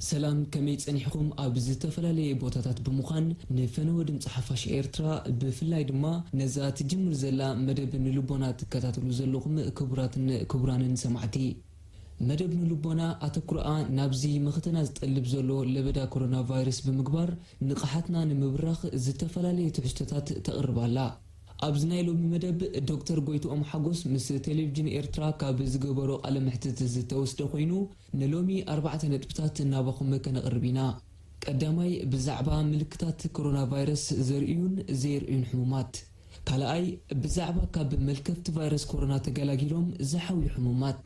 ሰላም፣ ከመይ ጸኒሕኹም? ኣብ ዝተፈላለየ ቦታታት ብምዃን ንፈነወ ድምጺ ሓፋሽ ኤርትራ፣ ብፍላይ ድማ ነዛ ትጅምር ዘላ መደብ ንልቦና ትከታተሉ ዘለኹም ክቡራትን ክቡራንን ሰማዕቲ፣ መደብ ንልቦና ኣተኩሮኣ ናብዚ መኸተና ዝጠልብ ዘሎ ለበዳ ኮሮና ቫይረስ ብምግባር፣ ንቕሓትና ንምብራኽ ዝተፈላለየ ትሕዝቶታት ተቕርብ ኣላ። ኣብዚ ናይ ሎሚ መደብ፣ ዶክተር ጎይትኦም ሓጎስ ምስ ቴሌቪዥን ኤርትራ ካብ ዝገበሮ ቃለ መሕትት ዝተወስደ ኮይኑ፣ ንሎሚ ኣርባዕተ ነጥብታት ናባኹም ከነቕርብ ኢና። ቀዳማይ፣ ብዛዕባ ምልክታት ኮሮና ቫይረስ ዘርእዩን ዘየርእዩን ሕሙማት። ካልኣይ፣ ብዛዕባ ካብ መልከፍቲ ቫይረስ ኮሮና ተገላጊሎም ዝሓውዩ ሕሙማት።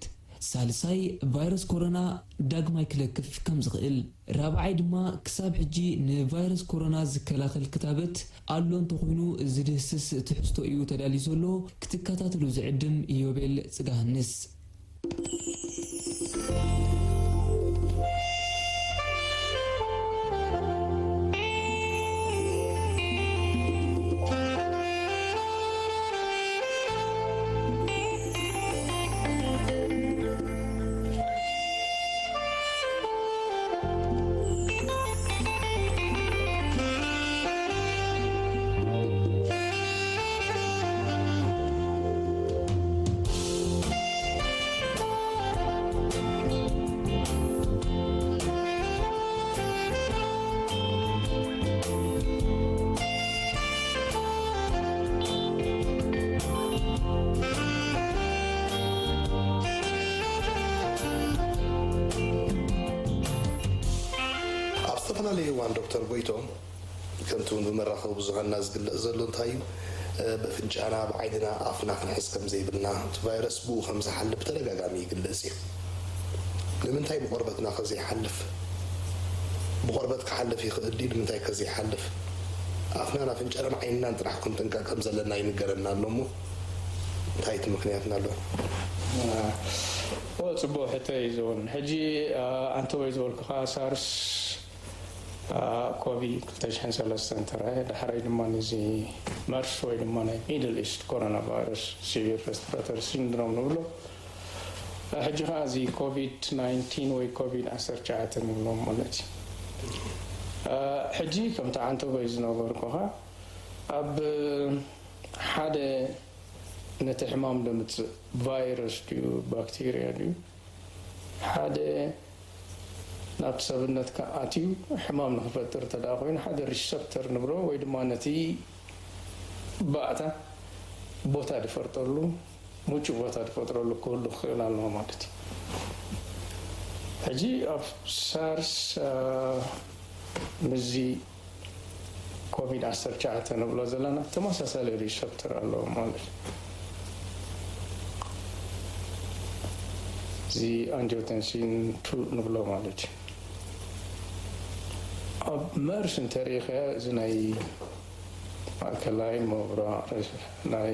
ሳልሳይ፣ ቫይረስ ኮሮና ዳግማይ ክለክፍ ከም ዝኽእል። ራብዓይ ድማ፣ ክሳብ ሕጂ ንቫይረስ ኮሮና ዝከላኸል ክታበት ኣሎ እንተኾይኑ ዝድህስስ ትሕዝቶ እዩ ተዳልዩ ዘሎ። ክትከታተሉ ዝዕድም ኢዮቤል ጽጋሃንስ። ኣብ ዝተፈላለየ እዋን ዶክተር ጎይቶም፣ ከምቲ እውን ብመራኸቢ ብዙሃንና ዝግለጽ ዘሎ እንታይ እዩ፣ እ፣ በፍንጫና፣ ብዓይንና፣ ኣፍና ክንሕዝ ከም ዘይብልና፣ እቲ ቫይረስ ብኡ ከም ዝሓልፍ ብተደጋጋሚ ይግለጽ እዩ። ንምንታይ ብቆርበትና ከ ዘይሓልፍ? ብቆርበት ክሓልፍ ይኽእል ድዩ? ንምንታይ ከ ዘይሓልፍ? ኣፍናን ኣፍንጫናን ዓይንናን ጥራሕ ክንጥንቀቕ ከም ዘለና ይንገረና ኣሎ እሞ፣ እንታይ እቲ ምኽንያትና ኣሎ? ኦ፣ ጽቡቕ ሕቶ እዩ ዝኸውን። ሕጂ፣ ኣ፣ ኣንተ ወይ ዝበልኩኻ ሳርስ፣ ኣ፣ ኮቪ ክልተ ሽሕን ሰለስተን ተራእየ። ዳሕራይ ድማ ነዚ መርስ ወይ ድማ ናይ ሚድል ኢስት ኮሮና ቫይረስ ሲቪር ሬስፒራቶሪ ሲንድሮም ንብሎ። ሕጂ ኸዓ እዚ ኮቪድ ናይንቲን ወይ ኮቪድ ዓሰርተ ትሽዓተ ንብሎ ማለት እዩ። ኣ፣ ሕጂ ከምቲ ዓንተቦይ ዝነበርኩኻ ኣብ ሓደ ነቲ ሕማም ዘምጽእ ቫይረስ ድዩ ባክቴርያ ድዩ ሓደ ናብቲ ሰብነትካ ኣትዩ ሕማም ንኽፈጥር እንተ ደኣ ኮይኑ፣ ሓደ ሪሰፕተር ንብሎ ወይ ድማ ነቲ ባእታ ቦታ ዝፈርጠሉ፣ ምቹእ ቦታ ዝፈጥረሉ ክህሉ ክኽእል ኣለዎ ማለት እዩ። ሕጂ ኣብ ሳርስ፣ ኣ፣ ምስዚ ኮቪድ ዓሰርተ ትሽዓተ ንብሎ ዘለና ተመሳሳሊ ሪሰፕተር ኣለዎ ማለት እዩ። እዚ ኣንጂዮተንሲን ቱ ንብሎ ማለት እዩ። ኣብ መርስ እንተሪኢኸ፣ እዚ ናይ ማእከላይ መብራቕ ናይ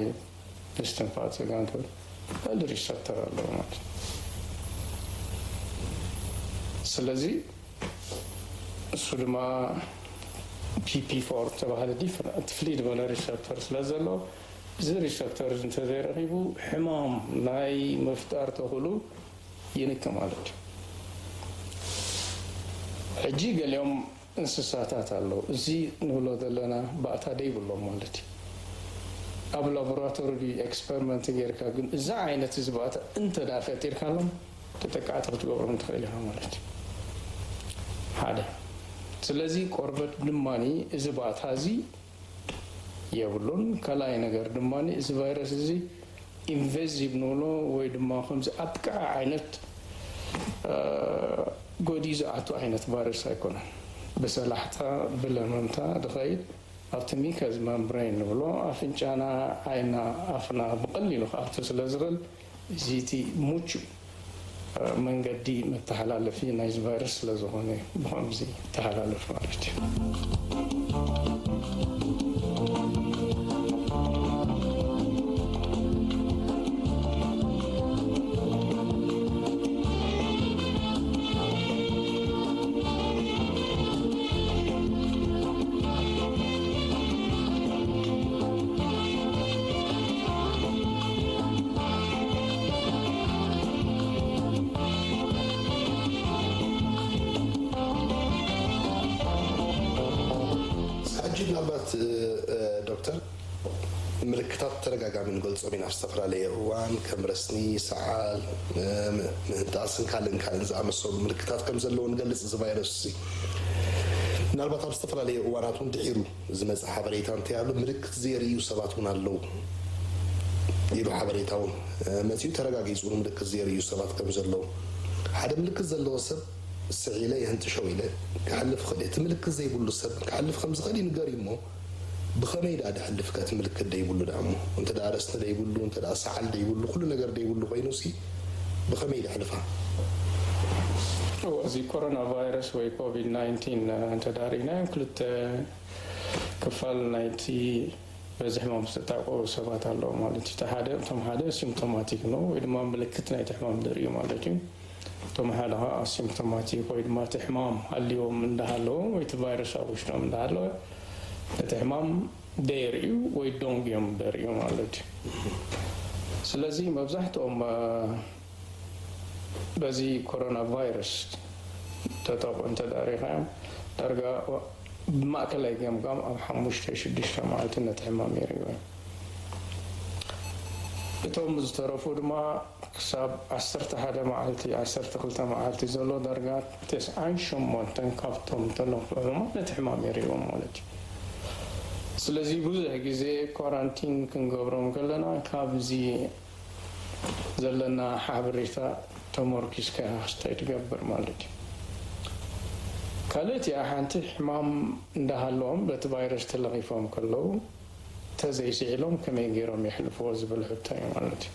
ምስትንፋስ ጸገም ክብል፣ ልዕሊ ሪሰፕተር ኣለዎ ማለት እዩ። ስለዚ እሱ ድማ ፒ ፒ ፎር ተባሃለ ዲፍረ-፣ እቲ ፍልይ ዝበለ ሪሰፕተር ስለ ዘሎ፣ እዚ ሪሰፕተር እዚ እንተዘይረኺቡ፣ ሕማም ናይ ምፍጣር ተኽእሉ ይንኪ ማለት እዩ። ሕጂ ገሊኦም እንስሳታት ኣለዉ። እዚ ንብሎ ዘለና ባእታ ደይብሎም ማለት እዩ። ኣብ ላቦራቶሪ ድዩ ኤክስፐሪመንት ጌርካ ግን እዛ ዓይነት እዚ ባእታ እንተ ደኣ ፈጢርካሎም ተጠቃዕቲ ክትገብሮም ትኽእል ኢኻ ማለት እዩ። ሓደ። ስለዚ ቆርበት ድማኒ እዚ ባእታ እዚ የብሉን። ካልኣይ ነገር ድማኒ እዚ ቫይረስ እዚ ኢንቨዚቭ ንብሎ ወይ ድማ ከምዚ ኣጥቃዒ ዓይነት፣ እ፣ ጎዲኡ ዝኣቱ ዓይነት ቫይረስ ኣይኮነን። ብሰላሕታ፣ ብለመምታ ዝኸይድ ኣብቲ ሚከዝ መምብሬን ንብሎ ኣፍንጫና፣ ዓይና፣ ኣፍና ብቐሊሉ ክኣቱ ስለ ዝኽእል፣ እዚ እቲ ምቹእ፣ እ፣ መንገዲ መተሓላለፊ ናይዚ ቫይረስ ስለ ዝኾነ እዩ ብኸምዚ ይተሓላለፍ ማለት እዩ። ምልክታት ተደጋጋሚ ንገልጾም ኢና ኣብ ዝተፈላለየ እዋን ከም ረስኒ፣ ሰዓል፣ ም- ምህንጣስን ካልእን ካልእን ዝኣመሰሉ ምልክታት ከም ዘለዎ ንገልጽ። እዚ ቫይረስ እዚ ምናልባት ኣብ ዝተፈላለየ እዋናት እውን ድሒሩ ዝመጽእ ሓበሬታ እንታይ ኣሎ፣ ምልክት ዘየርእዩ ሰባት እውን ኣለዉ ኢሉ ሓበሬታ እውን መጺኡ። ተረጋጊጹ እውን ምልክት ዘየርእዩ ሰባት ከም ዘለዉ፣ ሓደ ምልክት ዘለዎ ሰብ ስዒለ ይህንጥሸው ኢለ ክሕልፍ ክእል እቲ ምልክት ዘይብሉ ሰብ ክሕልፍ ከም ዝኽእል ይንገር እዩ እሞ፣ ብኸመይ ደኣ ድሕልፍ ከ እቲ ምልክት ደይብሉ ደኣ እሞ፣ እንተ ደኣ ረስኒ ደይብሉ፣ እንተ ደኣ ሰዓል ደይብሉ፣ ኩሉ ነገር ደይብሉ ኮይኑ ሲ ብኸመይ ድሕልፋ? እዚ ኮሮና ቫይረስ ወይ ኮቪድ ናይንቲን እንተ ደኣ ርኢናዮም ክልተ ክፋል ናይቲ በዚ ሕማም ዝተጣቀው ሰባት ኣለዉ ማለት እዩ። እቲ ሓደ እቶም ሓደ ሲምፕቶማቲክ ነው ወይ ድማ ምልክት ናይቲ ሕማም ዘርእዩ ማለት እዩ። እቶም ሓደ ከዓ ኣሲምፕቶማቲክ ወይ ድማ እቲ ሕማም ሃልዎም እንዳሃለዎም ወይ እቲ ቫይረስ ኣብ ውሽጦም እንዳሃለወ እቲ ሕማም ደየርእዩ ወይ ደንጉ እዮም ደርእዩ ማለት እዩ። ስለዚ መብዛሕትኦም በዚ ኮሮና ቫይረስ ተጠቁ እንተዳሪኻዮም ዳርጋ ብማእከላይ ገምጋም ኣብ ሓሙሽተ ሽዱሽተ መዓልቲ ነቲ ሕማም የርእዩ እዮም። እቶም ዝተረፉ ድማ ክሳብ ዓሰርተ ሓደ መዓልቲ ዓሰርተ ክልተ መዓልቲ ዘሎ ዳርጋ ተስዓን ሸሞንተን ካብቶም ተነክሑ ሕሙማት ነቲ ሕማም የርእዎም ማለት እዩ። ስለዚ ብዙሕ ግዜ ኳራንቲን ክንገብሮም ከለና ካብዚ ዘለና ሓበሬታ ተመርኪስካ ኢኻ ክስታይ ትገብር ማለት እዩ። ካልእ እቲኣ ሓንቲ ሕማም እንዳሃለዎም በቲ ቫይረስ ተለኺፎም ከለዉ ተዘይስዒሎም ከመይ ገይሮም የሕልፍዎ ዝብል ሕቶ እዩ ማለት እዩ።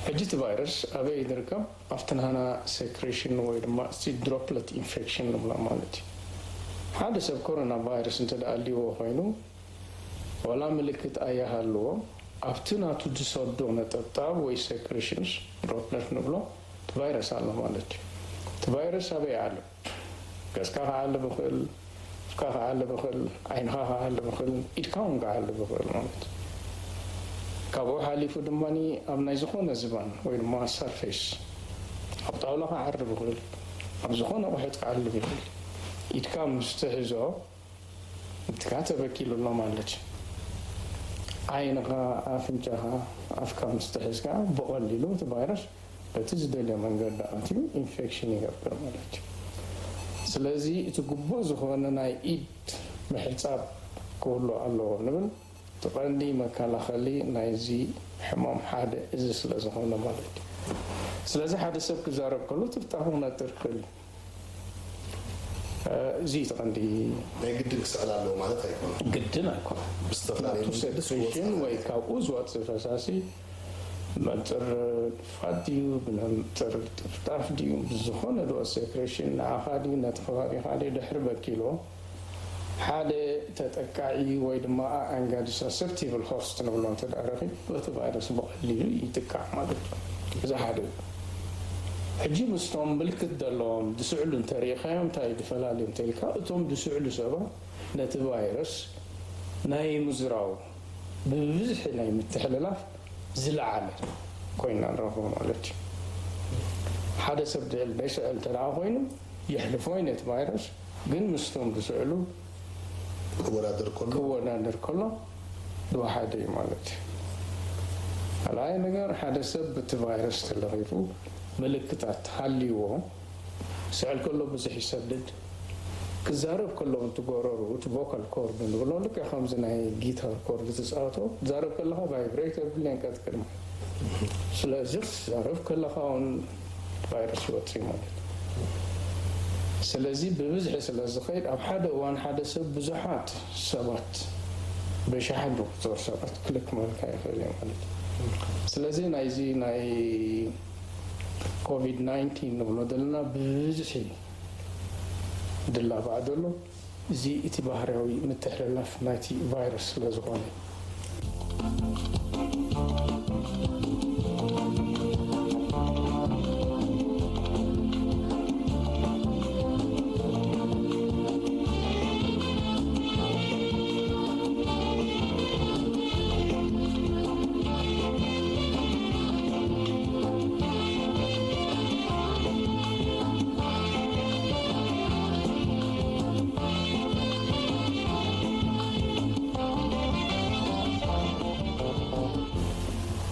ሕጂ እቲ ቫይረስ ኣበይ ዝርከብ ኣብቲ ናህና ሴክሬሽን ወይ ድማ እቲ ድሮፕለት ኢንፌክሽን ንብሎ ማለት እዩ። ሓደ ሰብ ኮሮና ቫይረስ እንተ ደኣ ኣልዎ ኮይኑ ዋላ ምልክት ኣያሃልዎ ኣብቲ ናቱ ዝሰዶ ነጠብጣብ ወይ ሴክሬሽንስ ድሮፕለት ንብሎ እቲ ቫይረስ ኣሎ ማለት እዩ። እቲ ቫይረስ ኣበይ ይዓልብ? ገጽካ ክዓልብ ይኽእል፣ ኣፍካ ክዓልብ ይኽእል፣ ዓይንኻ ክዓልብ ይኽእል፣ ኢድካ እውን ክዓልብ ይኽእል ማለት እዩ። ካብኡ ሓሊፉ ድማ ኣብ ናይ ዝኾነ ዝባን ወይ ድማ ሰርፌስ ኣብ ጣውላ ክዓርብ ይኽእል፣ ኣብ ዝኾነ ኣቑሑት ክዓልብ ይኽእል። ኢድካ ምስ ትሕዞ ኢድካ ተበኪሉ ኣሎ ማለት እዩ። ዓይንኻ፣ ኣፍንጫኻ፣ ኣፍካ ምስ ትሕዝ ከዓ ብቐሊሉ እቲ ቫይረስ በቲ ዝደልዮ መንገዲ ኣትዩ ኢንፌክሽን ይገብር ማለት እዩ። ስለዚ እቲ ግቡእ ዝኾነ ናይ ኢድ ምሕጻብ ክህሉ ኣለዎ ንብል። እቲ ቀንዲ መከላኸሊ ናይዚ ሕማም ሓደ እዚ ስለ ዝኾነ ማለት እዩ። ስለዚ ሓደ ሰብ ክዛረብ ከሎ ትፍታኹ ነጥር ክል እዚ እቲ ቀንዲ ናይ ግድን ክስዕል ኣለዎ ማለት ኣይኮነን። ግድን ኣይኮነን። ብዝተፈላለየ ናቱ መንገዲ ሴክሬሽን ወይ ካብኡ ዝወፅእ ፈሳሲ ብመንፅር ንፋት ድዩ ብመንፅር ጥፍጣፍ ድዩ ብዝኾነ ዝወፅእ ሴክሬሽን ንዓኻ ድዩ ነቲ ከባቢኻ ድዩ ድሕሪ በኪሎ ሓደ ተጠቃዒ ወይ ድማ ኣእንጋዲ ሰሰፕቲብል ሆስት ንብሎ እንተ ደኣ ረኺቡ በቲ ቫይረስ ብቐሊሉ ይጥቃዕ ማለት እዩ። እዚ ሓደ እዩ። ሕጂ ምስቶም ምልክት ዘለዎም ዝስዕሉ እንተሪኢኻዮም እንታይ እዩ ዝፈላልዮም እንተኢልካ እቶም ዝስዕሉ ሰባት ነቲ ቫይረስ ናይ ምዝራው ብብዝሒ ናይ ምትሕልላፍ ዝለዓለ ኮይና ንረኽቦ ማለት እዩ። ሓደ ሰብ ድዕል ዘይስዕል እንተ ደኣ ኮይኑ የሕልፎ እዩ ነቲ ቫይረስ ግን ምስቶም ዝስዕሉ ክወዳደር ከሎ ክወዳደር ከሎ ዝወሓደ እዩ ማለት እዩ። ካልኣይ ነገር ሓደ ሰብ ብቲ ቫይረስ ተለኺፉ ምልክታት ሃልይዎ ስዕል ከሎ ብዙሕ ይሰድድ ክዛረብ ከሎ እቲ ጎረሩ እቲ ቮካል ኮርድ ንብሎ ልክዕ ከምዚ ናይ ጊታር ኮርድ ትፃወቶ ትዛረብ ከለካ ቫይብሬት የብል የንቀጥቅጥ ማለት ስለዚ ክትዛረብ ከለካ እውን ቫይረስ ይወፅእ ማለት ስለዚ ብብዝሒ ስለ ዝኸይድ ኣብ ሓደ እዋን ሓደ ሰብ ብዙሓት ሰባት ብሽሓት ብቁፅር ሰባት ክልክ መልካ ይኽእል እዩ ማለት ስለዚ ናይዚ ናይ ኮቪድ ናይንቲን ንብሎ ዘለና ብብዝሒ ድላባዕ ዘሎ እዚ እቲ ባህርያዊ ምትሕልላፍ ናይቲ ቫይረስ ስለ ዝኾነ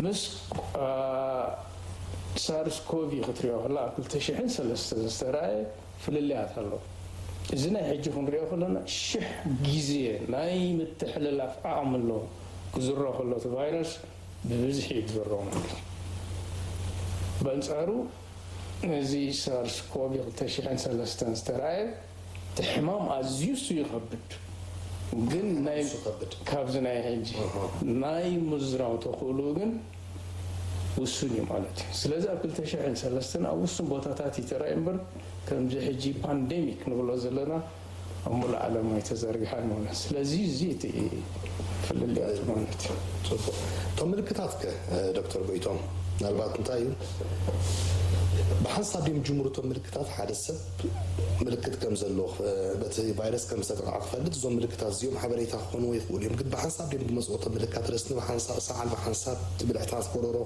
ምስ ሳርስ ኮቪ ክትሪኦ ከላ ኣብ ክልተ ሽሕን ሰለስተን ዝተረኣየ ፍልልያት ኣሎ። እዚ ናይ ሕጂ ክንሪኦ ከለና ሽሕ ግዜ ናይ ምትሕልላፍ ዓቕሚ ኣሎ። ክዝሮ ከሎ እቲ ቫይረስ ብብዝሒ እዩ ዝዝሮ ማለት እዩ። በንጻሩ ነዚ ሳርስ ኮቪ ክልተ ሽሕን ሰለስተን ዝተረኣየ እቲ ሕማም ኣዝዩ እሱ ይኸብድ፣ ግን ናይ ካብዚ ናይ ሕጂ ናይ ምዝራው ተኽእሎ ግን ውሱን እዩ ማለት እዩ። ስለዚ ኣብ ክልተ ሽሕን ሰለስተን ኣብ ውሱን ቦታታት ይተራእየ እምበር ከምዚ ሕጂ ፓንደሚክ ንብሎ ዘለና ኣብ ሙሉእ ዓለም ኣይተዘርግሐን ማለት። ስለዚ እዚ እቲ ፍልልያት ማለት እዩ። ጽቡቕ። እቶም ምልክታት ከ ዶክተር ጎይቶም፣ ምናልባት እንታይ እዩ ብሓንሳብ ድዮም ጅምሩ እቶም ምልክታት? ሓደ ሰብ ምልክት ከም ዘለዎ በቲ ቫይረስ ከም ዝተጠቕዐ ክፈልጥ እዞም ምልክታት እዚኦም ሓበሬታ ክኾንዎ ይኽእሉ እዮም። ግን ብሓንሳብ ድዮም ዝመፅኡ እቶም ምልክታት? ረስኒ ብሓንሳብ፣ ሰዓል ብሓንሳብ፣ ብልሕታት ጎረሮ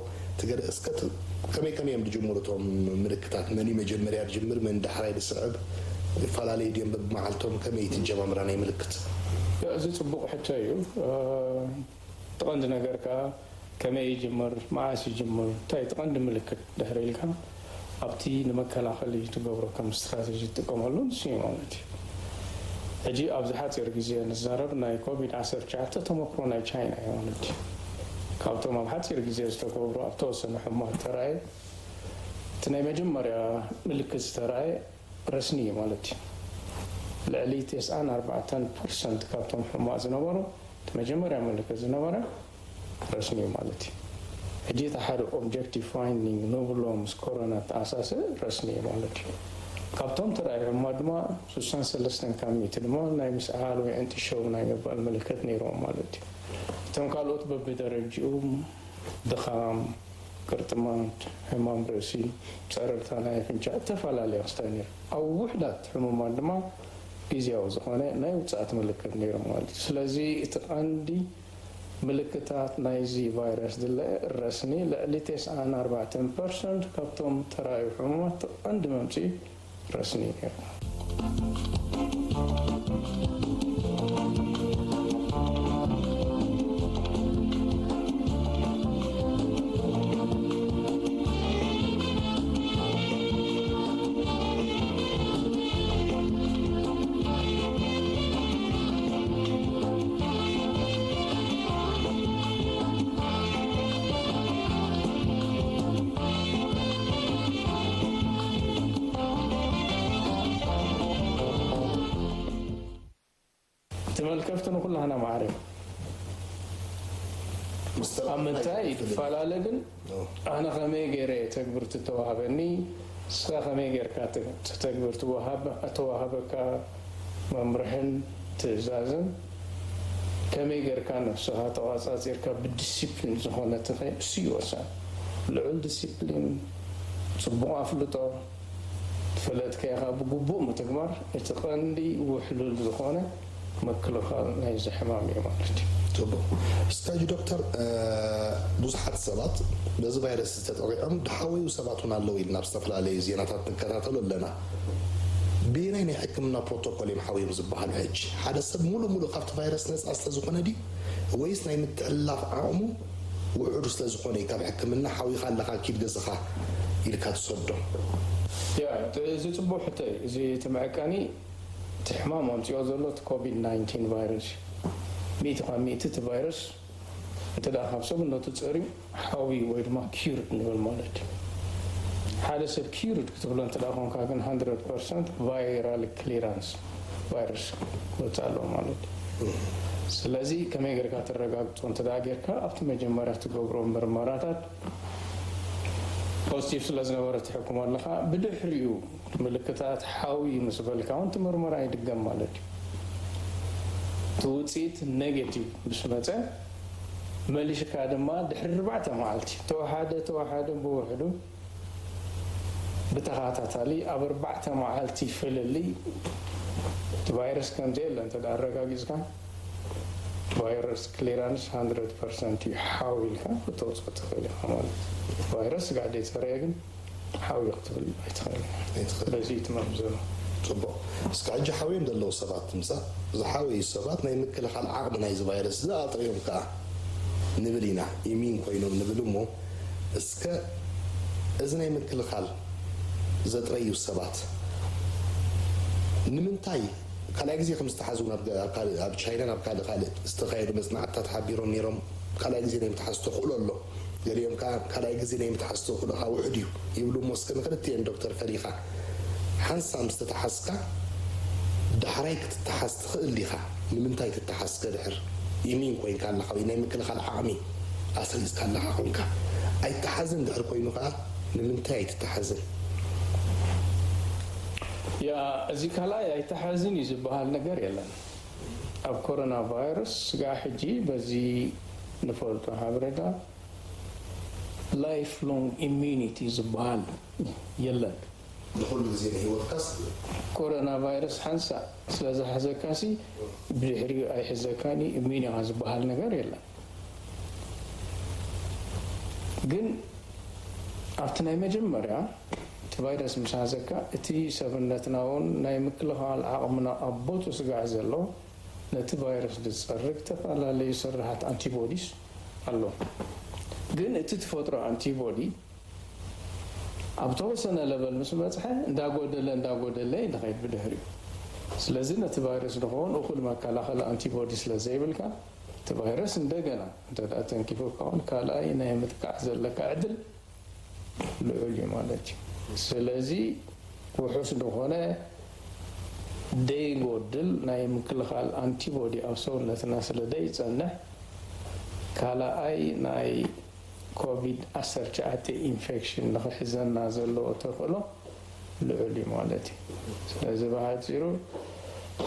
ትገለ እስከ ከመይ ከመይ እዮም ዝጅምሩ እቶም ምልክታት? መን እዩ መጀመርያ ዝጅምር? መን ዳሕራይ ዝስዕብ? ይፈላለዩ ድዮም በብመዓልቶም? ከመይ እቲ ኣጀማምራ ናይ ምልክት? እዚ ጽቡቕ ሕቶ እዩ። እቲ ቀንዲ ነገር ከኣ ከመይ ይጅምር፣ መዓስ ይጅምር፣ እንታይ እቲ ቀንዲ ምልክት ድሕሪ ኢልካ ኣብቲ ንመከላኸሊ ትገብሮ ከም ስትራተጂ ትጥቀመሉ ንሱ እዩ ማለት እዩ። ሕጂ ኣብዚ ሓፂር ግዜ ንዛረብ ናይ ኮቪድ ዓሰርተ ትሽዓተ ተመክሮ ናይ ቻይና እዩ ማለት እዩ። ካብቶም ኣብ ሓፂር ግዜ ዝተገብሩ ኣብ ተወሰነ ሕሙማት ተራእየ እቲ ናይ መጀመርያ ምልክት ዝተራእየ ረስኒ እዩ ማለት እዩ። ልዕሊ ተስዓን ኣርባዕተን ፐርሰንት ካብቶም ሕሙማት ዝነበሩ እቲ መጀመርያ ምልክት ዝነበረ ረስኒ እዩ ማለት እዩ። ሕጂ እቲ ሓደ ኦብጀክቲቭ ፋይንዲንግ ንብሎ ምስ ኮሮና ተኣሳሰ ረስኒ እዩ ማለት እዩ። ካብቶም ተራእዩ ሕሙማት ድማ ስሳን ሰለስተን ካብ ሚእቲ ድማ ናይ ምስዓል ወይ ዕንጥሸው ናይ ምባል ምልክት ነይሮም ማለት እዩ። እቶም ካልኦት በብደረጅኡ ድኻም፣ ቅርጥማት፣ ሕማም ርእሲ፣ ጸረርታ ናይ ኣፍንጫ እተፈላለየ ክስታይ ነይሩ። ኣብ ውሑዳት ሕሙማት ድማ ግዝያዊ ዝኾነ ናይ ውጽኣት ምልክት ነይሩ ማለት እዩ። ስለዚ እቲ ቀንዲ ምልክታት ናይዚ ቫይረስ ድለ ረስኒ ልዕሊ ተስዓን ኣርባዕተን ፐርሰንት ካብቶም ተራእዩ ሕሙማት እቲ ቀንዲ መምጽኢ ረስኒ ነይሩ። ተመልከፍቲ ንኩላህና ማዕረ እዩ። ኣብ ምንታይ ይፈላለ ግን ኣነ ከመይ ገይረ ተግብርቲ ተዋህበኒ፣ ንስኻ ከመይ ጌርካ ተግብርቲ ተዋህበካ መምርሕን ትእዛዝን ከመይ ጌርካ ነብስኻ ተቋጻጺርካ ብዲሲፕሊን ዝኾነ ተኸይ እሱ ይወሰን። ልዑል ዲሲፕሊን፣ ጽቡቕ ኣፍልጦ፣ ፈለጥካዮ ከዓ ብግቡእ ምትግባር እቲ ቀንዲ ውሕሉል ዝኾነ ምክልኻል ናይዚ ሕማም እዩ ማለት እዩ። ጽቡቕ። እስካጂ ዶክተር፣ ብዙሓት ሰባት በዚ ቫይረስ ተጠቒዖም ዝሓወዩ ሰባት እውን ኣለዉ ኢልና ኣብ ዝተፈላለዩ ዜናታት ንከታተሎ ኣለና። ብየናይ ናይ ሕክምና ፕሮቶኮል እዮም ሓውዮም ዝበሃሉ? ሕጂ ሓደ ሰብ ሙሉእ ሙሉእ ካብቲ ቫይረስ ነፃ ስለዝኾነ ድዩ ወይስ ናይ ምትሕልላፍ ዓቕሙ ውሑድ ስለዝኾነ እዩ ካብ ሕክምና ሓዊኻ ኣለኻ ኪድ ገዝኻ ኢልካ ትሰዶ? ያ እዚ ፅቡቅ ሕቶ እዩ። እዚ እቲ መዐቀኒ እቲ ሕማም ኣምፅኦ ዘሎ እቲ ኮቪድ ናይንቲን ቫይረስ እዩ። ሚእቲ ካብ ሚእቲ እቲ ቫይረስ እንተ ደኣ ካብ ሰብነቱ ጸርዩ ሓዊ ወይ ድማ ኪርድ ንብል ማለት እዩ። ሓደ ሰብ ኪርድ ክትብሎ እንተ ደኣ ኮንካ ግን ሃንድረድ ፐርሰንት ቫይራል ክሊራንስ ቫይረስ ክወጽእ ኣለዎ ማለት እዩ። ስለዚ ከመይ ጌርካ ተረጋግጾ እንተ ደኣ ጌርካ ኣብቲ መጀመርያ ትገብሮ ምርመራታት ፖዚቲቭ ስለ ዝነበረ ትሕክሞ ኣለኻ። ብድሕሪኡ ምልክታት ሓዊ ምስ በልካ እውን እቲ ምርመራ ይድገም ማለት እዩ። እቲ ውፅኢት ኔጌቲቭ ምስ መፀ መሊሽካ ድማ ድሕሪ ኣርባዕተ መዓልቲ ተወሓደ ተወሓደ ብውሕዱ ብተኸታታሊ ኣብ ኣርባዕተ መዓልቲ ፍልልይ እቲ ቫይረስ ከም ዘየለ እንተ ደኣ ኣረጋጊፅካ ቫይረስ ክሊራንስ ሃንድረድ ፐርሰንት እዩ ሓው ኢልካ ክተውፅኦ ትኽእል ኢኻ ማለት እዩ። ቫይረስ ስጋዕ ደይፀረየ ግን ሓዊ ክትብል ኣይትኽእልን። ኣይትኽእልን። በዚ እዩ እቲ መምዘኑ። ጽቡቕ። እስከ ሕጂ ሓውዮም ዘለዉ ሰባት ትምጻእ። ዝሓወዩ ሰባት ናይ ምክልኻል ዓቕሚ ናይዚ ቫይረስ እዚ ኣጥርዮም ከኣ ንብል ኢና፣ ኢሚን ኮይኖም ንብል እሞ፣ እስከ እዚ ናይ ምክልኻል ዘጥረዩ ሰባት ንምንታይ ካልኣይ ግዜ ከም ዝተሓዙ ናብ ገ-፣ ኣብ ካልእ፣ ኣብ ቻይና ናብ ካልእ ካልእ ዝተኻየዱ መጽናዕትታት ሓቢሮም ነይሮም። ካልኣይ ግዜ ናይ ምትሓዝ ተኽእሎ ኣሎ። ገሊኦም ከኣ ካልኣይ ግዜ ናይ ምትሓዝ ተኽእሎኻ ውሑድ እዩ ይብሉ እሞ፣ እስከ ንክልቲኤን ዶክተር ፈሊኻ ሓንሳብ ምስ ተተሓዝካ ዳሕራይ ክትተሓዝ ትኽእል ዲኻ? ንምንታይ ትተሓዝከ ድሕር ኢሚን ኮይንካ ኣለኻ ወይ ናይ ምክልኻል ዓቕሚ ኣስሪጽካ ኣለኻ ኮንካ? ኣይተሓዝን ድሕር ኮይኑ ከኣ ንምንታይ ኣይትተሓዝን? ያ፣ እዚ ካልኣይ ኣይተሓዝን እዩ ዝበሃል ነገር የለን። ኣብ ኮሮና ቫይረስ ስጋዕ ሕጂ በዚ ንፈልጦ ሓበሬታ ላይፍ ሎንግ ኢሚዩኒቲ ዝበሃል የለን። ንኹሉ ግዜ ንህይወትካስ ኮሮና ቫይረስ ሓንሳእ ስለ ዝሓዘካሲ ብድሕሪኡ ኣይሕዘካን እዩ፣ ኢሚዩን ኢኻ ዝበሃል ነገር የለን። ግን ኣብቲ ናይ መጀመርያ እቲ ቫይረስ ምስ ሓዘካ እቲ ሰብነትና እውን ናይ ምክልኻል ዓቕምና ኣብ ቦቱ ስጋዕ ዘሎ ነቲ ቫይረስ ዝጸርግ ዝተፈላለዩ ስርሓት ኣንቲቦዲስ ኣሎ። ግን እቲ ተፈጥሮ ኣንቲቦዲ ኣብ ተወሰነ ለቨል ምስ በጽሐ እንዳጎደለ እንዳጎደለ እዩ ዝኸይድ ብድሕሪኡ። ስለዚ ነቲ ቫይረስ ንኸውን እኹል መከላኸሊ ኣንቲቦዲ ስለ ዘይብልካ እቲ ቫይረስ እንደገና እንተ ደኣ ተንኪፉካ እውን ካልኣይ ናይ ምጥቃዕ ዘለካ ዕድል ልዑል እዩ ማለት እዩ። ስለዚ ውሑስ ዝኾነ ደይጎድል ናይ ምክልኻል ኣንቲቦዲ ኣብ ሰውነትና ስለ ደይጸንሕ ካልኣይ ናይ ኮቪድ ዓሰርተ ትሽዓተ ኢንፌክሽን ንኽሕዘና ዘለዎ ተኽእሎ ልዑል እዩ ማለት እዩ። ስለዚ ብሓፂሩ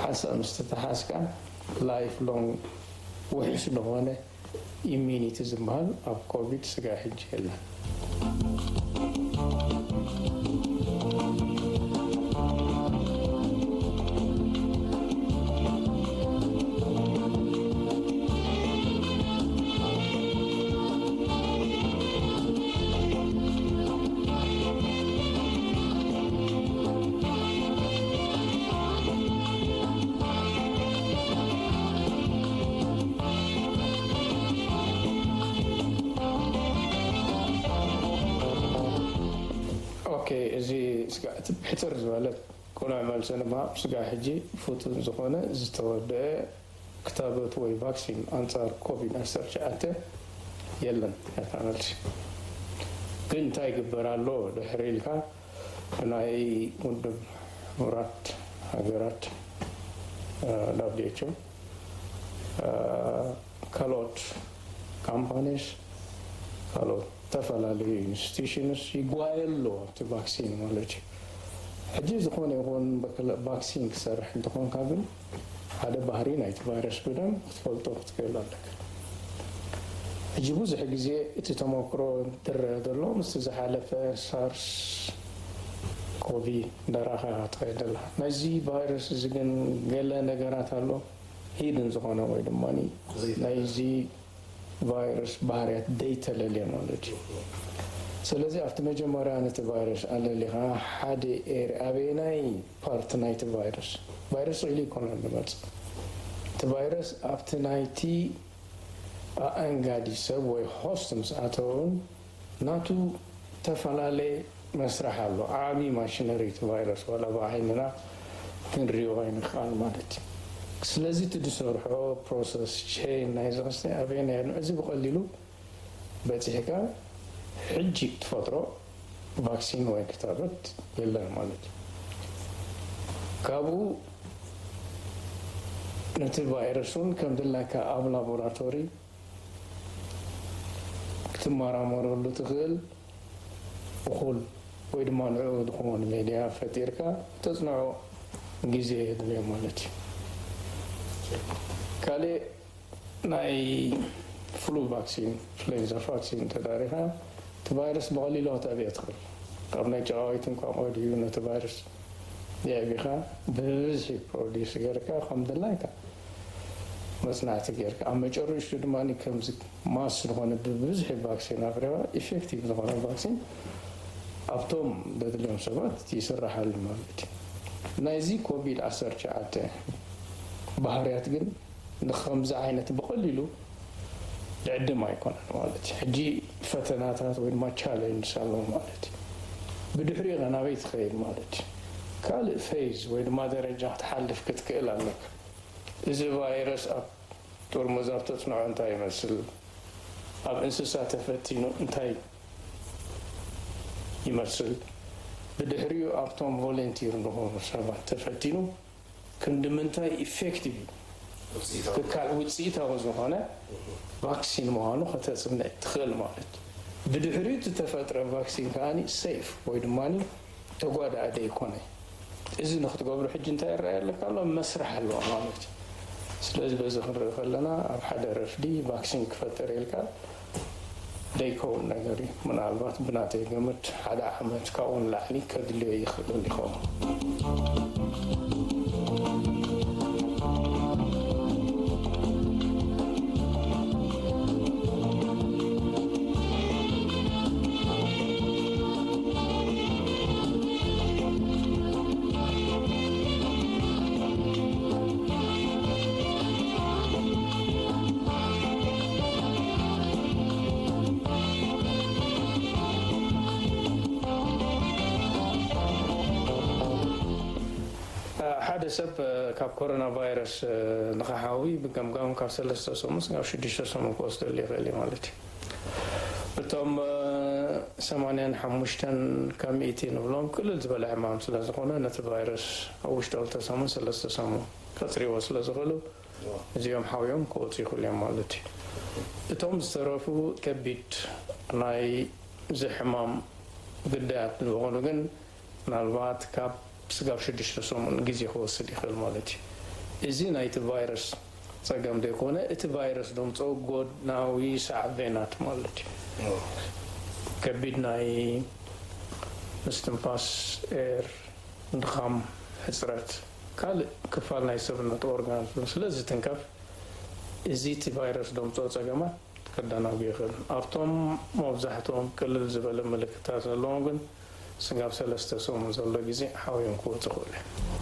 ሓንሳብ ምስ ተተሓዝካ ላይፍ ሎንግ ውሑስ ዝኾነ ኢሚኒቲ ዝበሃል ኣብ ኮቪድ ስጋዕ ሕጂ የለን። ኦኬ፣ እዚ ስጋዕ እቲ ሕፅር ዝበለት ቅኑዕ መልሲ ንምሃብ፣ ስጋዕ ሕጂ ፍቱን ዝኾነ ዝተወደአ ክታበት ወይ ቫክሲን ኣንጻር ኮቪድ ዓሰርተ ትሽዓተ የለን። እታ መልሲ ግን እንታይ ይግበር ኣሎ ድሕሪ ኢልካ፣ ብናይ ውድብ ሕቡራት ሃገራት፣ እ፣ ደብሊው ኤች ኦ፣ እ፣ ካልኦት ካምፓኒስ፣ ካልኦት ዝተፈላለዩ ኢንስቲቱሽንስ ይጓየ ኣሎ እቲ ቫክሲን ማለት እዩ። ሕጂ ዝኾነ ይኹን በከለ-፣ ቫክሲን ክሰርሕ እንተኾንካ ግን ሓደ ባህሪ ናይቲ ቫይረስ ብደንብ ክትፈልጦ ክትክእል ኣለካ። ሕጂ ብዙሕ ግዜ እቲ ተመክሮ ዝረአ ዘሎ ምስቲ ዝሓለፈ ሳርስ ኮቪ እንዳረኣኻ ኢኻ ትኸይድ ዘላ። ናይዚ ቫይረስ እዚ ግን ገለ ነገራት ኣሎ ሂድን ዝኾነ ወይ ድማ ዘይፍለጥ። ናይዚ ቫይረስ ባህርያት ደይተለልየ ማለት እዩ። ስለዚ ኣብቲ መጀመርያ ነቲ ቫይረስ ኣለሊኻ ሓደ ኤር-፣ ኣበየናይ ፓርት ናይቲ ቫይረስ፣ ቫይረስ ኢሉ ይኮነን ዝመጽእ፣ እቲ ቫይረስ ኣብቲ ናይቲ ኣኣንጋዲ ሰብ ወይ ሆስት ምስ ኣተወ እውን ናቱ ዝተፈላለየ መስርሕ ኣሎ። ዓቢ ማሽነሪ እቲ ቫይረስ ዋላ ብዓይንና ክንሪኦ ኣይንኽኣል ማለት እዩ። ስለዚ እቲ ዝሰርሖ ፕሮሰስ ቼን ናይዚ ክስታይ ኣበየናይ ኣሎ? እዚ ብቐሊሉ በጺሕካ ሕጂ ትፈጥሮ ቫክሲን ወይ ክታበት የለን ማለት እዩ። ካብኡ ነቲ ቫይረስ እውን ከም ድላይካ ኣብ ላቦራቶሪ ክትመራመረሉ ትኽእል እኹል ወይ ድማ ንዕኡ ዝኸውን ሜድያ ፈጢርካ ተጽንዖ ግዜ የድልዮ ማለት እዩ። ካልእ ናይ ፍሉ ቫክሲን፣ ኢንፍሉዌንዛ ቫክሲን ተዳሪኻ እቲ ቫይረስ ብቐሊሉ ከተዕብዮ ትኽእል። ካብ ናይ ጨቓዊት እንቋቑሖ ድዩ ነቲ ቫይረስ የዕቢኻ ብብዝሒ ፕሮዲስ ጌርካ ከም ድላይካ መጽናዕቲ ጌርካ ኣብ መጨረሽቱ ድማ ከምዚ ማስ ዝኾነ ብብዝሒ ቫክሲን ኣፍሪኻ ኢፌክቲቭ ዝኾነ ቫክሲን ኣብቶም ዘድልዮም ሰባት ይስራሓሉ ማለት እዩ። ናይዚ ኮቪድ ዓሰርተ ትሽዓተ ባህርያት ግን ንኸምዚ ዓይነት ብቐሊሉ ድዕድም ኣይኮነን ማለት እዩ። ሕጂ ፈተናታት ወይ ድማ ቻሌንጅ ኣሎ ማለት እዩ። ብድሕሪኡ ኸ ናበይ ትኸይድ ማለት እዩ? ካልእ ፌዝ ወይ ድማ ደረጃ ክትሓልፍ ክትክእል ኣለካ። እዚ ቫይረስ ኣብ ጥርሙዝ ኣብ ተጽንዖ እንታይ ይመስል? ኣብ እንስሳ ተፈቲኑ እንታይ ይመስል? ብድሕሪኡ ኣብቶም ቮለንቲር ዝኾኑ ሰባት ተፈቲኑ ክንዲ ምንታይ ኢፌክቲቭ እዩ? ውፅኢታዊ። ክካል ውፅኢታዊ ዝኾነ ቫክሲን ምዃኑ ከተፅንዕ ትኽእል ማለት እዩ። ብድሕሪኡ እቲ ተፈጥረ ቫክሲን ከኣ ሴፍ ወይ ድማ ተጓዳኢ ደይኮነ። እዚ ንክትገብሮ ሕጂ እንታይ ይረኣየለካ ኣሎ? መስርሕ ኣለዎ ማለት እዩ። ስለዚ በዚ ክንርኢ ከለና ኣብ ሓደ ረፍዲ ቫክሲን ክፈጠር ኢልካ ደይከውን ነገር እዩ። ምናልባት ብናተይ ግምት ሓደ ዓመት ካብኡ ንላዕሊ ከድልዮ ይኽእል ይኸውን። ሓደ ሰብ ካብ ኮሮና ቫይረስ ንኽሓዊ ብገምጋም ካብ ሰለስተ ሰሙን ናብ ሽዱሽተ ሰሙን ክወስደሉ ይኽእል እዩ ማለት እዩ። እቶም ሰማንያን ሓሙሽተን ካብ ሚእቲ ንብሎም ቅልል ዝበለ ሕማም ስለ ዝኾነ ነቲ ቫይረስ ኣብ ውሽጢ ክልተ ሰሙን ሰለስተ ሰሙን ከጽርይዎ ስለ ዝኽእሉ እዚኦም ሓውዮም ክወፁ ይኽእሉ እዮም ማለት እዩ። እቶም ዝተረፉ ከቢድ ናይ እዚ ሕማም ግዳያት ዝኾኑ ግን ምናልባት ካብ ስጋብ ሽዱሽተ ሰሙን ግዜ ክወስድ ይኽእል ማለት እዩ። እዚ ናይቲ ቫይረስ ጸገም ዘይኮነ እቲ ቫይረስ ዘምፅኦ ጎድናዊ ሳዕቤናት ማለት እዩ። ከቢድ ናይ ምስትንፋስ፣ ኤር፣ ድኻም፣ ሕፅረት፣ ካልእ ክፋል ናይ ሰብነት ኦርጋን ስለ ዝትንከፍ እዚ እቲ ቫይረስ ዘምፅኦ ጸገማት ከዳናጉ ይኽእል። ኣብቶም መብዛሕትኦም ቅልል ዝበለ ምልክታት ዘለዎም ግን ስጋብ ሰለስተ ሰሙን ዘሎ ግዜ ሓውዮም ክወፁ ይኽእሉ እዮም።